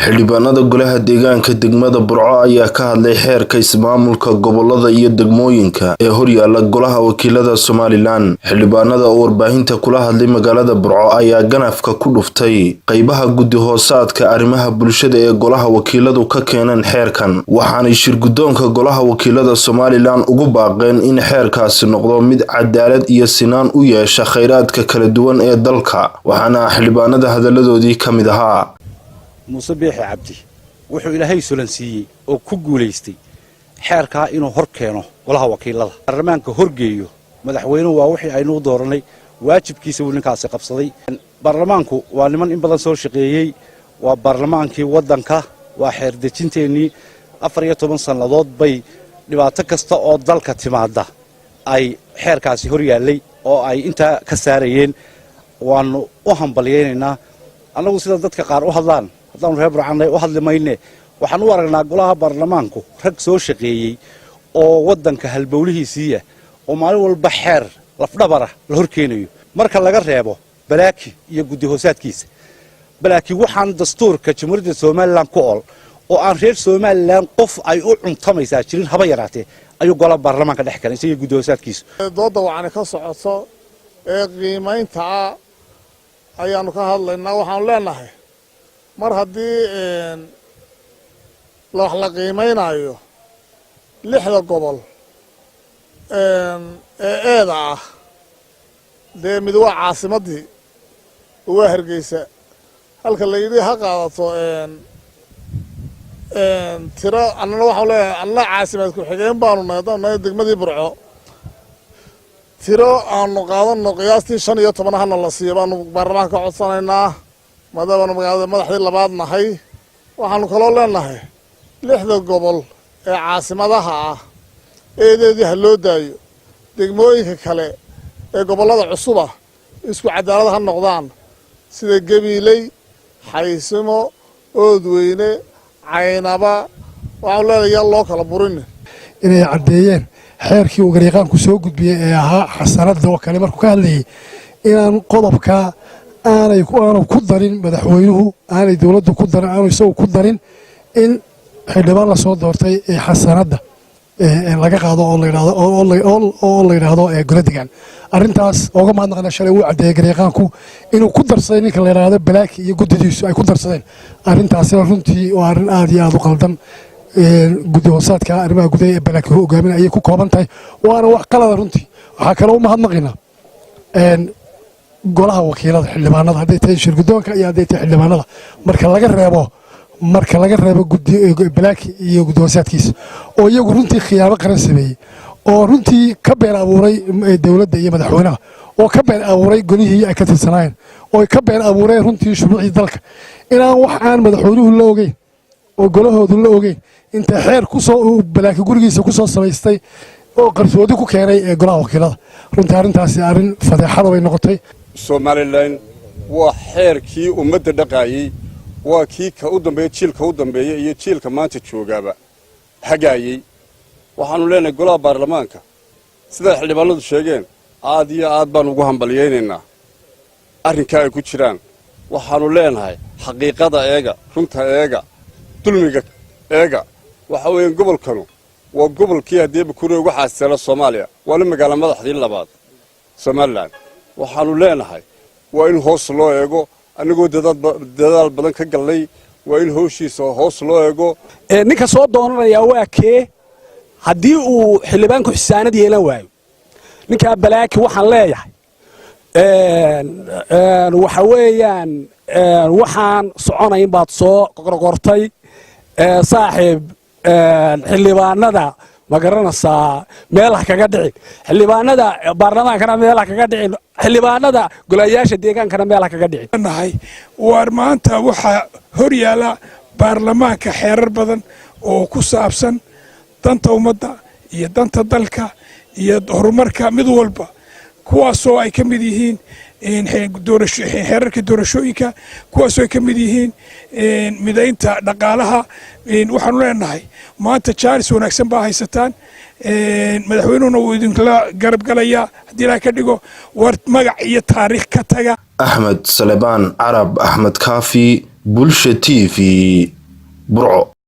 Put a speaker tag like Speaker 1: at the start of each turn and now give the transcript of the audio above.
Speaker 1: Xildhibaanada golaha deegaanka degmada Burco ayaa ka hadlay xeerka ismaamulka gobolada iyo degmooyinka ee horyaala golaha wakiilada Somalilan. Xildhibaanada oo warbaahinta kula hadlay magaalada Burco ayaa ganafka ku dhuftay qaybaha guddi hoosaadka arrimaha bulshada ee golaha wakiiladu ka keeneen xeerkan, waxaanay shirguddoonka golaha wakiilada Somalilan ugu baaqeen in xeerkaasi noqdo mid cadaalad iyo sinaan u yeesha kheyraadka kala duwan ee dalka. Waxaana xildhibaanada hadalladoodii ka mid ahaa:
Speaker 2: Muuse Biixi Cabdi wuxuu Ilaahay sulansiiyey oo ku guulaystay xeerkaa inuu hor keeno golaha wakiilada, baarlamaanka horgeeyo. Madaxweynuhu waa wixii aynuu dooranay, waajibkiisa buu ninkaasi qabsaday. Baarlamaanku waa niman in badan soo shaqeeyey, waa baarlamaankii waddanka, waa xeer dejinteennii. 14 sannadood bay dhibaato kasta oo dalka timaadda ay xeerkaasi hor yaallay oo ay intaa ka saarayeen. Waannu u hambalyaynaynaa. Annagu sida dadka qaar u hadlaan haddaanu reer Burcannay u hadli mayne. Waxaan u aragnaa golaha baarlamaanku rag soo shaqeeyey oo waddanka halbowlihiisiiya oo maalin walba xeer lafdhabara la hor keenayo, marka laga reebo Balaaki iyo guddi hoosaadkiisa. Balaaki waxaan dastuurka Jamhuuriyadda Somalilan ku ol oo aan reer Somalilan qof ay u cuntamaysaa jirin haba yaraatee ayuu golaha baarlamaanka dhex keenay, isaga guddi hoosaadkiisa.
Speaker 3: Doodda wacani ka socoto ee qiimaynta ah ayaanu ka hadlaynaa. Waxaanu leenahay, mar haddii wax la qiimaynayo, lixda gobol ee eeda ah dee mid waa caasimaddii oo waa Hargeysa, halka la yidhi ha qaadato tiro. Annana waxaan leeyahay, anna caasimaad ku-xigeen baanu nahay. Haddaanu nahay degmadii Burco, tiro aanu qaadano qiyaastii 15 hana la siiyo baanu baarlamaanka ka codsanaynaa, maadaamaanu magaalada madaxdii labaad nahay. Waxaanu kaloo leenahay, lixda gobol ee caasimadaha ah eedeedii ha loo daayo, degmooyinka kale ee gobollada cusuba isku cadaalad ha noqdaan, sida Gabiiley, Xaysimo, Oodweyne, Caynaba. Waxaanu leenahay, yaan loo kala burin.
Speaker 4: Inay caddeeyeen xeerkii uu garyaqaanku soo gudbiyey ee ahaa xasanada oo kale markuu ka hadlayey inaan qodobka aanay aanu ku darin madaxweynuhu, aanay dowladdu ku darin, aanu isagu ku darin in xildhibaan lasoo doortay ee xasanadda laga qaado oo la yidhaahdo golo degaan. Arrintaas ooga mahadnaqna. Shalay wuu caddeeyey garyaqaanku inuu ku darsaday ninka la yidhaahdo Balaaki iyo guddidiisu ay ku darsadeen. Arrintaasina runtii waa arrin aad iyo aad u qaldan. Guddi hoosaadka arrimaha gudaha ee Balaaki hogaamin ayay ku kooban tahay, waana wax qalada runtii. Waxaa kaloo u mahadnaqaynaa golaha wakiilada, xildhibaanada, hadday tahay shirguddoonka iyo hadday tahay xildhibaanada, marka laga reebo Balaaki iyo guddi hoosaadkiisa oo iyagu runtii khiyaamo qaran sameeyey, oo runtii ka been abuuray dowladda iyo madaxweynaha, oo ka been abuuray golihii ay ka tirsanaayeen, oo ka been abuureen runtii shuruucdii dalka, inaan wax aan madaxweynuhu la ogeyn oo golahoodu la ogeyn inta xeer kusoo Balaaki gurigiisa ku soo samaystay oo qarsoodi ku keenay ee golaha wakiilada. Runtii arrintaasi arrin fadeexada bay noqotay.
Speaker 5: Somalilan waa xeerkii ummadda dhaqaayey, waa kii ka u dambeeya, jiilka u dambeeya iyo jiilka maanta joogaaba hagaayey. Waxaannu leenahay golaha baarlamaanka, siday xildhibaanadu sheegeen, aad iyo aad baanu ugu hambalyaynaynaa arrinkaa ay ku jiraan. Waxaannu leenahay, xaqiiqada eega, runta eega, dulmiga eega. Waxa weeyaan, gobolkanu waa gobolkii haddii bakure ugu xaasiseela Soomaaliya, waana magaalo madaxdii labaad Somalilan. Waxaannu leenahay, waa in hoos loo eego. Annagoo dadaal badan ka gallay, waa in howshiisa hoos loo eego.
Speaker 6: Ninka soo doonanayaa waa kee haddii uu xildhibaanku xisaanad yeelan waayo? Ninkaa Balaaki waxaan leeyahay, waxa weeyaan, waxaan soconayn baad soo qorqortay, saaxiib. Xildhibaanada ma garanaysaa, meel ha kaga dhicin xildhibaanada baarlamaankana, meel ha kaga dhicin xildhibaanada golayaasha deegaankana, meel ha kaga dhicin.
Speaker 7: Nahay waar maanta waxaa hor yaala baarlamaanka xeerar badan oo ku saabsan danta ummadda iyo danta dalka iyo horumarka mid walba, kuwaasoo ay ka mid yihiin xeerarka doorashooyinka, kuwaasoo ay ka mid yihiin midaynta dhaqaalaha. Waxaanu leenahay, maanta jaanis wanaagsan baa haysataan, madaxweynuhuna wuu idinkala garab galayaa haddii Ilaah ka dhigo. War magac iyo taariikh ka taga.
Speaker 1: Axmed Salebaan Carab, Axmed Kaafi, Bulsha TV, Burco.